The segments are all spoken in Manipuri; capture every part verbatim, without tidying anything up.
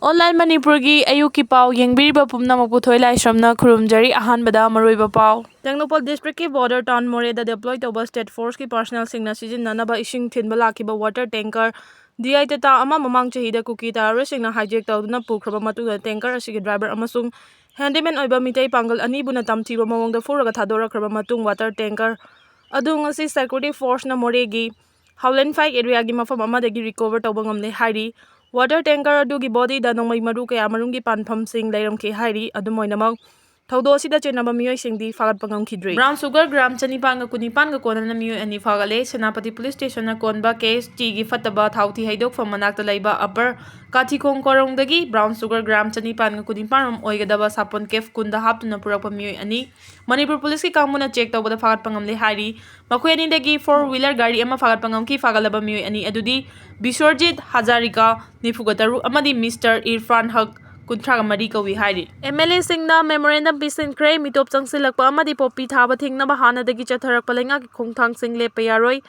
Online ꯃꯅꯤꯄꯨꯔꯒꯤ ꯑꯌꯨꯛꯀꯤ ꯄꯥꯎ ꯌꯦꯡꯕꯤꯔꯤꯕ ꯄꯨꯝꯅꯃꯛꯄꯨ ꯊꯣꯏ ꯂꯥꯏꯁ꯭ꯔꯝꯅ ꯈꯨꯔꯨꯝꯖꯔꯤ꯫ ꯑꯍꯥꯟꯕꯗ ꯃꯔꯨꯑꯣꯏꯕ ꯄꯥꯎ꯫ ꯇꯦꯡꯅꯧꯄꯜ district ꯀꯤ border town ꯃꯣꯔꯦꯗ deploy ꯇꯧꯕ state force ꯀꯤ personnel ꯁꯤꯡꯅ ꯁꯤꯖꯤꯟꯅꯅꯕ ꯏꯁꯤꯡ ꯊꯤꯟꯕ ꯂꯥꯛꯈꯤꯕ water tanker D I Tata ꯑꯃ ꯃꯃꯥꯡ ꯆꯍꯤꯗ ꯀꯨꯀꯤ terrorist ꯁꯤꯡꯅ hijack ꯇꯧꯗꯨꯅ ꯄꯨꯈ꯭ꯔꯕ ꯃꯇꯨꯡꯗ tanker ꯑꯁꯤꯒꯤ driver ꯑꯃꯁꯨꯡ handyman ꯑꯣꯏꯕ ꯃꯤꯇꯩ ꯄꯥꯡꯒꯜ ꯑꯅꯤꯕꯨꯅ ꯇꯝꯊꯤꯕ ꯃꯑꯣꯡꯗ ꯐꯨꯔꯒ ꯊꯥꯗꯣꯔꯛꯈ꯭ꯔꯕ ꯃꯇꯨꯡ water tanker ꯑꯗꯨ ꯉꯁꯤ security force ꯅ ꯃꯣꯔꯦꯒꯤ Howland Pike area ꯒꯤ ꯃꯐꯝ ꯑꯃꯗꯒꯤ recover ꯇꯧꯕ ꯉꯝꯂꯦ ꯍꯥꯏꯔꯤ꯫ Water tanker ꯑꯗꯨꯒꯤ body ꯗ ꯅꯣꯡꯃꯩ ꯃꯔꯨ ꯀꯌꯥ ꯃꯔꯨꯝꯒꯤ ꯄꯥꯟꯐꯝꯁꯤꯡ ꯂꯩꯔꯝꯈꯤ ꯍꯥꯏꯔꯤ꯫ ꯑꯗꯨꯝ ꯑꯣꯏꯅꯃꯛ, ꯊꯧꯗꯣꯛ ꯑꯁꯤꯗ ꯆꯦꯟꯅꯕ ꯃꯤꯑꯣꯏꯁꯤꯡꯗꯤ ꯐꯥꯒꯠꯄ ꯉꯝꯈꯤꯗ꯭ꯔꯤ꯫ Brown sugar gram ꯆꯅꯤꯄꯥꯟꯒ ꯀꯨꯟꯅꯤꯄꯥꯟꯒ ꯀꯣꯟꯅꯅ ꯃꯤꯑꯣꯏ ꯑꯅꯤ ꯐꯥꯒꯠꯂꯦ꯫ ꯁꯦꯅꯥꯄꯇꯤ police station ꯅ ꯀꯣꯟꯕ K S T ꯒꯤ ꯐꯠꯇꯕ ꯊꯥꯎꯊꯤ ꯍꯩꯗꯣꯛꯐꯝ ꯃꯅꯥꯛꯇ ꯂꯩꯕ upper ꯀꯥꯊꯤꯈꯣꯡ ꯀꯣꯔꯣꯡꯗꯒꯤ brown sugar gram ꯆꯅꯤꯄꯥꯟꯒ ꯀꯨꯟꯅꯤꯄꯥꯟ ꯔꯣꯝ ꯑꯣꯏꯒꯗꯕ ꯁꯥꯄꯣꯟ case ꯀꯨꯟꯗ ꯍꯥꯞꯇꯨꯅ ꯄꯨꯔꯛꯄ ꯃꯤꯑꯣꯏ ꯑꯅꯤ ꯃꯅꯤꯄꯨꯔ police ꯀꯤ ꯀꯥꯡꯕꯨꯅ check ꯇꯧꯕꯗ ꯐꯥꯒꯠꯄ ꯉꯝꯂꯦ ꯍꯥꯏꯔꯤ꯫ ꯃꯈꯣꯏ ꯑꯅꯤꯗꯒꯤ four wheeler ꯒꯥꯔꯤ ꯑꯃ ꯐꯥꯒꯠꯄ ꯉꯝꯈꯤ꯫ ꯐꯥꯒꯠꯂꯕ ꯃꯤꯑꯣꯏ ꯑꯅꯤ ꯑꯗꯨꯗꯤ ꯕꯤꯁ꯭ꯋꯔꯖꯤꯠ ꯍꯖꯥꯔꯤꯀꯥ, ꯅꯤꯐꯨꯒ ꯇꯔꯨꯛ, ꯑꯃꯗꯤ Mister ꯏꯔꯐꯥꯟ ꯍꯛ, ꯀꯨꯟꯊ꯭ꯔꯥꯒ ꯃꯔꯤ ꯀꯧꯏ ꯍꯥꯏꯔꯤ꯫ M L A ꯁꯤꯡꯅ memorandum ꯄꯤꯁꯤꯟꯈ꯭ꯔꯦ꯫ ꯃꯤꯇꯣꯞ ꯆꯪꯁꯤꯜꯂꯛꯄ ꯑꯃꯗꯤ poppy ꯊꯥꯕ ꯊꯤꯡꯅꯕ ꯍꯥꯟꯅꯗꯒꯤ ꯆꯠꯊꯔꯛꯄ ꯂꯩꯉꯥꯛꯀꯤ ꯈꯣꯡꯊꯥꯡꯁꯤꯡ ꯂꯦꯞꯄ ꯌꯥꯔꯣꯏ꯫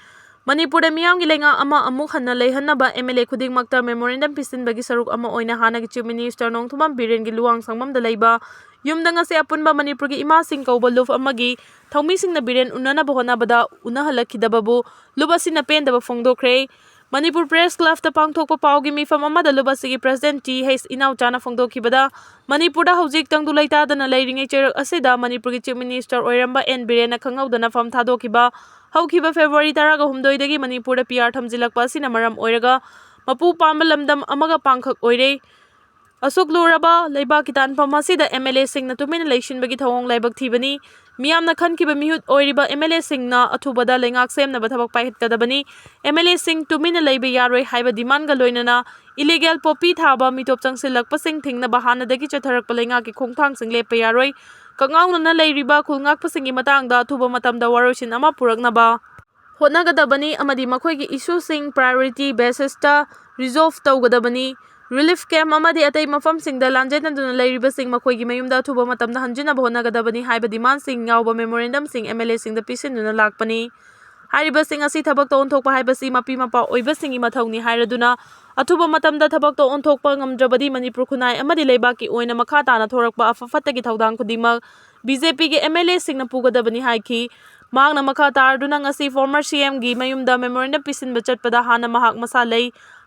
ꯃꯅꯤꯄꯨꯔꯗ ꯃꯤꯌꯥꯝꯒꯤ ꯂꯩꯉꯥꯛ ꯑꯃ ꯑꯃꯨꯛ ꯍꯟꯅ ꯂꯩꯍꯟꯅꯕ M L A ꯈꯨꯗꯤꯡꯃꯛꯇ memorandum ꯄꯤꯁꯤꯟꯕꯒꯤ ꯁꯔꯨꯛ ꯑꯃ ꯑꯣꯏꯅ ꯍꯥꯟꯅꯒꯤ Chief Minister ꯅꯣꯡꯊꯣꯝꯕꯝ ꯕꯤꯔꯦꯟꯒꯤ ꯂꯨꯋꯥꯡ ꯁꯪꯐꯝꯗ ꯂꯩꯕ ꯌꯨꯝꯗ ꯉꯁꯤ ꯑꯄꯨꯟꯕ ꯃꯅꯤꯄꯨꯔꯒꯤ ꯏꯃꯥꯁꯤꯡ ꯀꯧꯕ ꯂꯨꯞ ꯑꯃꯒꯤ ꯊꯧꯃꯤꯁꯤꯡꯅ ꯕꯤꯔꯦꯟ ꯎꯅꯅꯕ ꯍꯣꯠꯅꯕꯗ ꯎꯅꯍꯜꯂꯛꯈꯤꯗꯕꯕꯨ ꯂꯨꯞ ꯑꯁꯤꯅ ꯄꯦꯟꯗꯕ ꯐꯣꯡꯗꯣꯛꯈ꯭ꯔꯦ꯫ ꯃꯅꯤꯄꯨꯔ Press Club ꯇ ꯄꯥꯡꯊꯣꯛꯄ ꯄꯥꯎꯒꯤ ꯃꯤꯐꯝ ꯑꯃꯗ ꯂꯨꯞ ꯑꯁꯤꯒꯤ President T H ꯏꯅꯥꯎꯆꯥꯅ ꯐꯣꯡꯗꯣꯛꯈꯤꯕꯗ, ꯃꯅꯤꯄꯨꯔꯗ ꯍꯧꯖꯤꯛ ꯇꯪꯗꯨ ꯂꯩꯇꯥꯗꯅ ꯂꯩꯔꯤꯉꯩ ꯆꯩꯔꯛ ꯑꯁꯤꯗ ꯃꯅꯤꯄꯨꯔꯒꯤ Chief Minister ꯑꯣꯏꯔꯝꯕ ꯑꯦꯟ ꯕꯤꯔꯦꯟꯅ ꯈꯪꯍꯧꯗꯅ ꯐꯝ ꯊꯥꯗꯣꯛꯈꯤꯕ ꯍꯧꯈꯤꯕ February ꯇꯔꯥꯒ ꯍꯨꯝꯗꯣꯏꯗꯒꯤ ꯃꯅꯤꯄꯨꯔꯗ P R ꯊꯝꯖꯤꯜꯂꯛꯄ ꯑꯁꯤꯅ ꯃꯔꯝ ꯑꯣꯏꯔꯒ ꯃꯄꯨ ꯄꯥꯝꯕ ꯂꯝꯗꯝ ꯑꯃꯒ ꯄꯥꯡꯈꯛ ꯑꯣꯏꯔꯦ꯫ ꯑꯁꯨꯛ ꯂꯨꯔꯕ ꯂꯩꯕꯥꯛꯀꯤ ꯇꯥꯟꯐꯝ ꯑꯁꯤꯗ M L A ꯁꯤꯡꯅ ꯇꯨꯃꯤꯟꯅ ꯂꯩꯁꯤꯟꯕꯒꯤ ꯊꯧꯑꯣꯡ ꯂꯥꯏꯕꯛ ꯊꯤꯕꯅꯤ꯫ ꯃꯤꯌꯥꯝꯅ ꯈꯟꯈꯤꯕ ꯃꯤꯍꯨꯠ ꯑꯣꯏꯔꯤꯕ M L A ꯁꯤꯡꯅ ꯑꯊꯨꯕꯗ ꯂꯩꯉꯥꯛ ꯁꯦꯝꯅꯕ ꯊꯕꯛ ꯄꯥꯏꯈꯠꯀꯗꯕꯅꯤ꯫ M L A ꯁꯤꯡ ꯇꯨꯃꯤꯟꯅ ꯂꯩꯕ ꯌꯥꯔꯣꯏ ꯍꯥꯏꯕ demand ꯒ ꯂꯣꯏꯅꯅ illegal poppy ꯊꯥꯕ, ꯃꯤꯇꯣꯞ ꯆꯪꯁꯤꯜꯂꯛꯄꯁꯤꯡ ꯊꯤꯡꯅꯕ ꯍꯥꯟꯅꯗꯒꯤ ꯆꯠꯊꯔꯛꯄ ꯂꯩꯉꯥꯛꯀꯤ ꯈꯣꯡꯊꯥꯡꯁꯤꯡ ꯂꯦꯞꯄ ꯌꯥꯔꯣꯏ꯫ ꯀꯛꯉꯥꯎꯅꯅ ꯂꯩꯔꯤꯕ ꯈꯨꯜ ꯉꯥꯛꯄꯁꯤꯡꯒꯤ ꯃꯇꯥꯡꯗ ꯑꯊꯨꯕ ꯃꯇꯝꯗ ꯋꯥꯔꯣꯏꯁꯤꯟ ꯑꯃ ꯄꯨꯔꯛꯅꯕ ꯍꯣꯠꯅꯒꯗꯕꯅꯤ ꯑꯃꯗꯤ ꯃꯈꯣꯏꯒꯤ issue ꯁꯤꯡ priority basis ꯇ resolve ꯇꯧꯒꯗꯕꯅꯤ꯫ Relief camp ꯑꯃꯗꯤ ꯑꯇꯩ ꯃꯐꯝꯁꯤꯡꯗ ꯂꯥꯟꯖꯦꯟꯅꯗꯨꯅ ꯂꯩꯔꯤꯕꯁꯤꯡ ꯃꯈꯣꯏꯒꯤ ꯃꯌꯨꯝꯗ ꯑꯊꯨꯕ ꯃꯇꯝꯗ ꯍꯟꯖꯤꯟꯅꯕ ꯍꯣꯠꯅꯒꯗꯕꯅꯤ ꯍꯥꯏꯕ demand ꯁꯤꯡ ꯌꯥꯎꯕ memorandum ꯁꯤꯡ M L A ꯁꯤꯡꯗ ꯄꯤꯁꯤꯟꯗꯨꯅ ꯂꯥꯛꯄꯅꯤ꯫ ꯍꯥꯏꯔꯤꯕꯁꯤꯡ ꯑꯁꯤ ꯊꯕꯛꯇ ꯑꯣꯟꯊꯣꯛꯄ ꯍꯥꯏꯕꯁꯤ ꯃꯄꯤ ꯃꯄꯥ ꯑꯣꯏꯕꯁꯤꯡꯒꯤ ꯃꯊꯧꯅꯤ ꯍꯥꯏꯔꯗꯨꯅ ꯑꯊꯨꯕ ꯃꯇꯝꯗ ꯊꯕꯛꯇ ꯑꯣꯟꯊꯣꯛꯄ ꯉꯝꯗ꯭ꯔꯕꯗꯤ ꯃꯅꯤꯄꯨꯔ ꯈꯨꯟꯅꯥꯏ ꯑꯃꯗꯤ ꯂꯩꯕꯥꯛꯀꯤ ꯑꯣꯏꯅ ꯃꯈꯥ ꯇꯥꯅ ꯊꯣꯔꯛꯄ ꯑꯐ ꯐꯠꯇꯒꯤ ꯊꯧꯗꯥꯡ ꯈꯨꯗꯤꯡꯃꯛ ꯕꯤ ꯖꯦ ꯄꯤꯒꯤ ꯑꯦꯝ ꯑꯦꯜ ꯑꯦꯁꯤꯡꯅ ꯄꯨꯒꯗꯕꯅꯤ ꯍꯥꯏꯈꯤ꯫ ꯃꯍꯥꯛꯅ ꯃꯈꯥ ꯇꯥꯔꯗꯨꯅ ꯉꯁꯤ former C M ꯒꯤ ꯃꯌꯨꯝꯗ memorandum ꯄꯤꯁꯤꯟꯕ ꯆꯠꯄꯗ ꯍꯥꯟꯅ ꯃꯍꯥꯛ ꯃꯁꯥ ꯂꯩ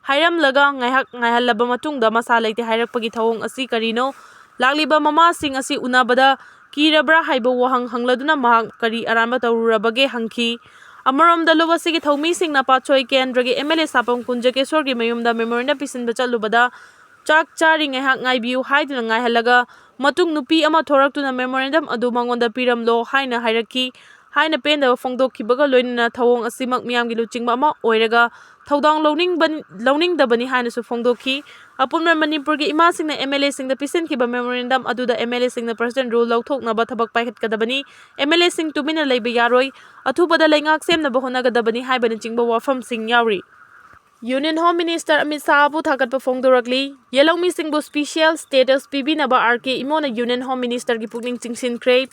ꯍꯥꯏꯔꯝꯂꯒ ꯉꯥꯏꯍꯥꯛ ꯉꯥꯏꯍꯜꯂꯕ ꯃꯇꯨꯡꯗ ꯃꯁꯥ ꯂꯩꯇꯦ ꯍꯥꯏꯔꯛꯄꯒꯤ ꯊꯧꯑꯣꯡ ꯑꯁꯤ ꯀꯔꯤꯅꯣ? ꯂꯥꯛꯂꯤꯕ ꯃꯃꯥꯁꯤꯡ ꯑꯁꯤ ꯎꯅꯕꯗ ꯀꯤꯔꯕ꯭ꯔꯥ ꯍꯥꯏꯕ ꯋꯥꯍꯪ ꯍꯪꯂꯗꯨꯅ ꯃꯍꯥꯛ ꯀꯔꯤ ꯑꯔꯥꯟꯕ ꯇꯧꯔꯨꯔꯕꯒꯦ ꯍꯪꯈꯤ꯫ ꯑꯃꯔꯣꯝꯗ ꯂꯨꯞ ꯑꯁꯤꯒꯤ ꯊꯧꯃꯤꯁꯤꯡꯅ ꯄꯥꯠꯁꯣꯏ ꯀꯦꯟꯗ꯭ꯔꯒꯤ ꯑꯦꯝ ꯑꯦꯜ ꯑꯦ ꯁꯥꯄꯝ ꯀꯨꯟꯖꯒꯦꯁꯣꯔꯒꯤ ꯃꯌꯨꯝꯗ memorandum ꯄꯤꯁꯤꯟꯕ ꯆꯠꯂꯨꯕꯗ ꯆꯥꯛ ꯆꯥꯔꯤ ꯉꯥꯏꯍꯥꯛ ꯉꯥꯏꯕꯤꯌꯨ ꯍꯥꯏꯗꯨꯅ ꯉꯥꯏꯍꯜꯂꯒ ꯃꯇꯨꯡ ꯅꯨꯄꯤ ꯑꯃ ꯊꯣꯔꯛꯇꯨꯅ memorandum ꯑꯗꯨ ꯃꯉꯣꯟꯗ ꯄꯤꯔꯝꯂꯣ ꯍꯥꯏꯅ ꯍꯥꯏꯔꯛꯈꯤ ꯍꯥꯏꯅ ꯄꯦꯟꯗꯕ ꯐꯣꯡꯗꯣꯛꯈꯤꯕꯒ ꯂꯣꯏꯅꯅ ꯊꯧꯑꯣꯡ ꯑꯁꯤꯃꯛ ꯃꯤꯌꯥꯝꯒꯤ ꯂꯨꯆꯤꯡꯕ ꯑꯃ ꯑꯣꯏꯔꯒ ꯊꯧꯗꯥꯡ ꯂꯧꯅꯤꯡꯕ-, ꯂꯧꯅꯤꯡꯗꯕꯅꯤ ꯍꯥꯏꯅꯁꯨ ꯐꯣꯡꯗꯣꯛꯈꯤ꯫ ꯑꯄꯨꯟꯕ ꯃꯅꯤꯄꯨꯔꯒꯤ ꯏꯃꯥꯁꯤꯡꯅ ꯑꯦꯝ ꯑꯦꯜ ꯑꯦꯁꯤꯡꯗ ꯄꯤꯁꯤꯟꯈꯤꯕ memorandum ꯑꯗꯨꯗ ꯑꯦꯝ ꯑꯦꯜ ꯑꯦꯁꯤꯡꯅ President Rule ꯂꯧꯊꯣꯛꯅꯕ ꯊꯕꯛ ꯄꯥꯏꯈꯠꯀꯗꯕꯅꯤ, ꯑꯦꯝ ꯑꯦꯜ ꯑꯦꯁꯤꯡ ꯇꯨꯃꯤꯟꯅ ꯂꯩꯕ ꯌꯥꯔꯣꯏ, ꯑꯊꯨꯕꯗ ꯂꯩꯉꯥꯛ ꯁꯦꯝꯅꯕ ꯍꯣꯠꯅꯒꯗꯕꯅꯤ ꯍꯥꯏꯕꯅꯆꯤꯡꯕ ꯋꯥꯐꯝꯁꯤꯡ ꯌꯥꯎꯔꯤ꯫ Union Home Minister ꯑꯃꯤꯠ ꯁꯥꯍꯕꯨ ꯊꯥꯒꯠꯄ ꯐꯣꯡꯗꯣꯔꯛꯂꯤ꯫ ꯌꯦꯜꯍꯧꯃꯤꯁꯤꯡꯕꯨ special status ꯄꯤꯕꯤꯅꯕ R K ꯏꯃꯣꯅ Union Home Ministerꯒꯤ ꯄꯨꯛꯅꯤꯡ ꯆꯤꯡꯁꯤꯟꯈ꯭ꯔꯦ꯫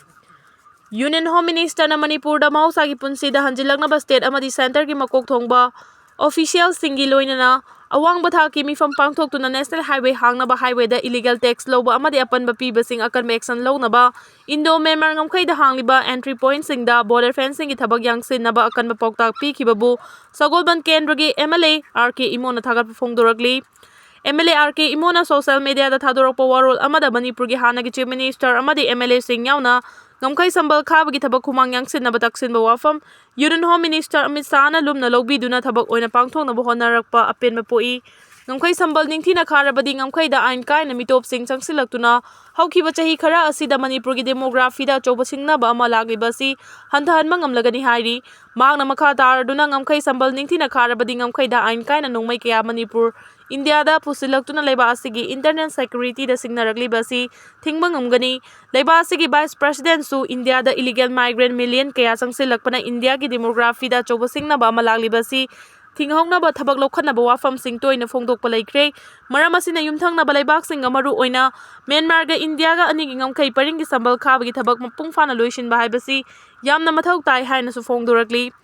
Union Home Ministerꯅ ꯃꯅꯤꯄꯨꯔꯗ ꯃꯍꯧꯁꯥꯒꯤ ꯄꯨꯟꯁꯤꯗ ꯍꯟꯖꯤꯜꯂꯛꯅꯕ state ꯑꯃꯗꯤ centreꯒꯤ ꯃꯀꯣꯛ ꯊꯣꯡꯕ officialꯁꯤꯡꯒꯤ ꯂꯣꯏꯅꯅ ꯑꯋꯥꯡꯕ ꯊꯥꯛꯀꯤ ꯃꯤꯐꯝ ꯄꯥꯡꯊꯣꯛꯇꯨꯅ national highway ꯍꯥꯡꯅꯕ highwayꯗ illegal tax ꯂꯧꯕ ꯑꯃꯗꯤ ꯑꯄꯟꯕ ꯄꯤꯕꯁꯤꯡ ꯑꯀꯟꯕ action ꯂꯧꯅꯕ, Indo Myanmar ꯉꯝꯈꯩꯗ ꯍꯥꯡꯂꯤꯕ entry pointꯁꯤꯡꯗ border fencingꯒꯤ ꯊꯕꯛ ꯌꯥꯡꯁꯤꯟꯅꯕ ꯑꯀꯟꯕ ꯄꯥꯎꯇꯥꯛ ꯄꯤꯈꯤꯕꯕꯨ ꯁꯒꯣꯜꯕꯟ ꯀꯦꯟꯗ꯭ꯔꯒꯤ M L A R K ꯏꯃꯣꯅ ꯊꯥꯒꯠꯄ ꯐꯣꯡꯗꯣꯔꯛꯂꯤ꯫ M L A R K ꯏꯃꯣꯅ social mediaꯗ ꯊꯥꯗꯣꯔꯛꯄ ꯋꯥꯔꯣꯜ ꯑꯃꯗ ꯃꯅꯤꯄꯨꯔꯒꯤ ꯍꯥꯟꯅꯒꯤ Chief Minister ꯑꯃꯗꯤ ꯑꯦꯝ ꯑꯦꯜ ꯑꯦꯁꯤꯡ ꯌꯥꯎꯅ ꯉꯝꯈꯩ ꯁꯝꯕꯜ ꯈꯥꯕꯒꯤ ꯊꯕꯛ ꯈꯨꯃꯥꯡ ꯌꯥꯡꯁꯤꯟꯅꯕ ꯇꯛꯁꯤꯟꯕ ꯋꯥꯐꯝ Union Home Minister ꯑꯃꯤꯠ ꯁꯥꯍꯅ ꯂꯨꯝꯅ ꯂꯧꯕꯤꯗꯨꯅ ꯊꯕꯛ ꯑꯣꯏꯅ ꯄꯥꯡꯊꯣꯛꯅꯕ ꯍꯣꯠꯅꯔꯛꯄ ꯑꯄꯦꯟꯕ ꯄꯣꯛꯏ꯫ ꯉꯝꯈꯩ ꯁꯝꯕꯜ ꯅꯤꯡꯊꯤꯅ ꯈꯥꯔꯕꯗꯤ ꯉꯝꯈꯩꯗ ꯑꯥꯏꯟ ꯀꯥꯏꯅ ꯃꯤꯇꯣꯞꯁꯤꯡ ꯆꯪꯁꯤꯜꯂꯛꯇꯨꯅ ꯍꯧꯈꯤꯕ ꯆꯍꯤ ꯈꯔ ꯑꯁꯤꯗ ꯃꯅꯤꯄꯨꯔꯒꯤ demographyꯗ ꯑꯆꯧꯕ ꯁꯤꯡꯅꯕ ꯑꯃ ꯂꯥꯛꯂꯤꯕ ꯑꯁꯤ ꯍꯟꯊꯍꯟꯕ ꯉꯝꯂꯒꯅꯤ ꯍꯥꯏꯔꯤ꯫ ꯃꯍꯥꯛꯅ ꯃꯈꯥ ꯇꯥꯔꯗꯨꯅ ꯉꯝꯈꯩ ꯁꯝꯕꯜ ꯅꯤꯡꯊꯤꯅ ꯈꯥꯔꯕꯗꯤ ꯉꯝꯈꯩꯗ ꯑꯥꯏꯟ ꯀꯥꯏꯅ ꯅꯣꯡꯃꯩ ꯀꯌꯥ ꯃꯅꯤꯄꯨꯔ, ꯏꯟꯗꯤꯌꯥꯗ ꯄꯨꯁꯤꯜꯂꯛꯇꯨꯅ ꯂꯩꯕꯥꯛ ꯑꯁꯤꯒꯤ internal securityꯗ ꯁꯤꯡꯅꯔꯛꯂꯤꯕ ꯑꯁꯤ ꯊꯤꯡꯕ ꯉꯝꯒꯅꯤ꯫ ꯂꯩꯕꯥꯛ ꯑꯁꯤꯒꯤ Vice Presidentꯁꯨ ꯏꯟꯗꯤꯌꯥꯗ illegal migrant million ꯀꯌꯥ ꯆꯪꯁꯤꯜꯂꯛꯄꯅ ꯏꯟꯗꯤꯌꯥꯒꯤ demographyꯗ ꯑꯆꯧꯕ ꯁꯤꯡꯅꯕ ꯑꯃ ꯂꯥꯛꯂꯤꯕ ꯑꯁꯤ ꯊꯤꯡꯍꯧꯅꯕ ꯊꯕꯛ ꯂꯧꯈꯠꯅꯕ ꯋꯥꯐꯝꯁꯤꯡ ꯇꯣꯏꯅ ꯐꯣꯡꯗꯣꯛꯄ ꯂꯩꯈ꯭ꯔꯦ꯫ ꯃꯔꯝ ꯑꯁꯤꯅ ꯌꯨꯝꯊꯪꯅꯕ ꯂꯩꯕꯥꯛꯁꯤꯡꯒ ꯃꯔꯨꯑꯣꯏꯅ ꯃ꯭ꯌꯥꯟꯃꯥꯔꯒ ꯏꯟꯗꯤꯌꯥꯒ ꯑꯅꯤꯒꯤ ꯉꯝꯈꯩ ꯄꯔꯤꯡꯒꯤ ꯁꯝꯕꯜ ꯈꯥꯕꯒꯤ ꯊꯕꯛ ꯃꯄꯨꯡ ꯐꯥꯅ ꯂꯣꯏꯁꯤꯟꯕ ꯍꯥꯏꯕꯁꯤ ꯌꯥꯝꯅ ꯃꯊꯧ ꯇꯥꯏ ꯍꯥꯏꯅꯁꯨ ꯐꯣꯡꯗꯣꯔꯛꯂꯤ꯫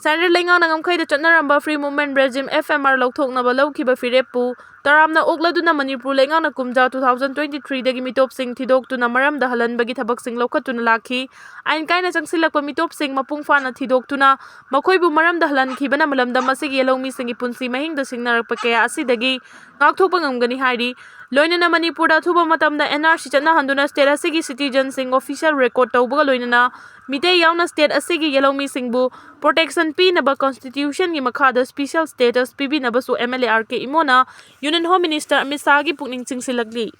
Central ꯂꯩꯉꯥꯛꯅ ꯉꯝꯈꯩꯗ ꯆꯠꯅꯔꯝꯕ Free Movement Regime, F M R, ꯂꯧꯊꯣꯛꯅꯕ ꯂꯧꯈꯤꯕ ꯐꯤꯔꯦꯞꯄꯨ ꯇꯔꯥꯝꯅ ꯑꯣꯛꯂꯗꯨꯅ ꯃꯅꯤꯄꯨꯔ ꯂꯩꯉꯥꯛꯅ ꯀꯨꯝꯖꯥ two thousand twenty-three ꯗꯒꯤ ꯃꯤꯇꯣꯞꯁꯤꯡ ꯊꯤꯗꯣꯛꯇꯨꯅ ꯃꯔꯝꯗ ꯍꯜꯍꯟꯕꯒꯤ ꯊꯕꯛꯁꯤꯡ ꯂꯧꯈꯠꯇꯨꯅ ꯂꯥꯛꯈꯤ꯫ ꯑꯥꯏꯟ ꯀꯥꯏꯅ ꯆꯪꯁꯤꯜꯂꯛꯄ ꯃꯤꯇꯣꯞꯁꯤꯡ ꯃꯄꯨꯡ ꯐꯥꯅ ꯊꯤꯗꯣꯛꯇꯨꯅ ꯃꯈꯣꯏꯕꯨ ꯃꯔꯝꯗ ꯍꯜꯍꯟꯈꯤꯕꯅ ꯃꯂꯝꯗꯝ ꯑꯁꯤꯒꯤ ꯌꯦꯜꯍꯧꯃꯤꯁꯤꯡꯒꯤ ꯄꯨꯟꯁꯤ ꯃꯍꯤꯡꯗ ꯁꯤꯡꯅꯔꯛꯄ ꯀꯌꯥ ꯑꯁꯤꯗꯒꯤ ꯉꯥꯛꯊꯣꯛꯄ ꯉꯝꯒꯅꯤ ꯍꯥꯏꯔꯤ꯫ ꯂꯣꯏꯅꯅ ꯃꯅꯤꯄꯨꯔꯗ ꯑꯊꯨꯕ ꯃꯇꯝꯗ N R C ꯆꯠꯅꯍꯟꯗꯨꯅ state ꯑꯁꯤꯒꯤ citizenꯁꯤꯡ official record ꯇꯧꯕꯒ ꯂꯣꯏꯅꯅ ꯃꯤꯇꯩ ꯌꯥꯎꯅ state ꯑꯁꯤꯒꯤ ꯌꯦꯜꯍꯧꯃꯤꯁꯤꯡꯕꯨ protection ꯄꯤꯅꯕ constitutionꯒꯤ ꯃꯈꯥꯗ special status ꯄꯤꯕꯤꯅꯕꯁꯨ M L A R K ꯏꯃꯣꯅ Union Home Minister Amit ꯁꯥꯍꯒꯤ ꯄꯨꯛꯅꯤꯡ ꯆꯤꯡꯁꯤꯜꯂꯛꯂꯤ꯫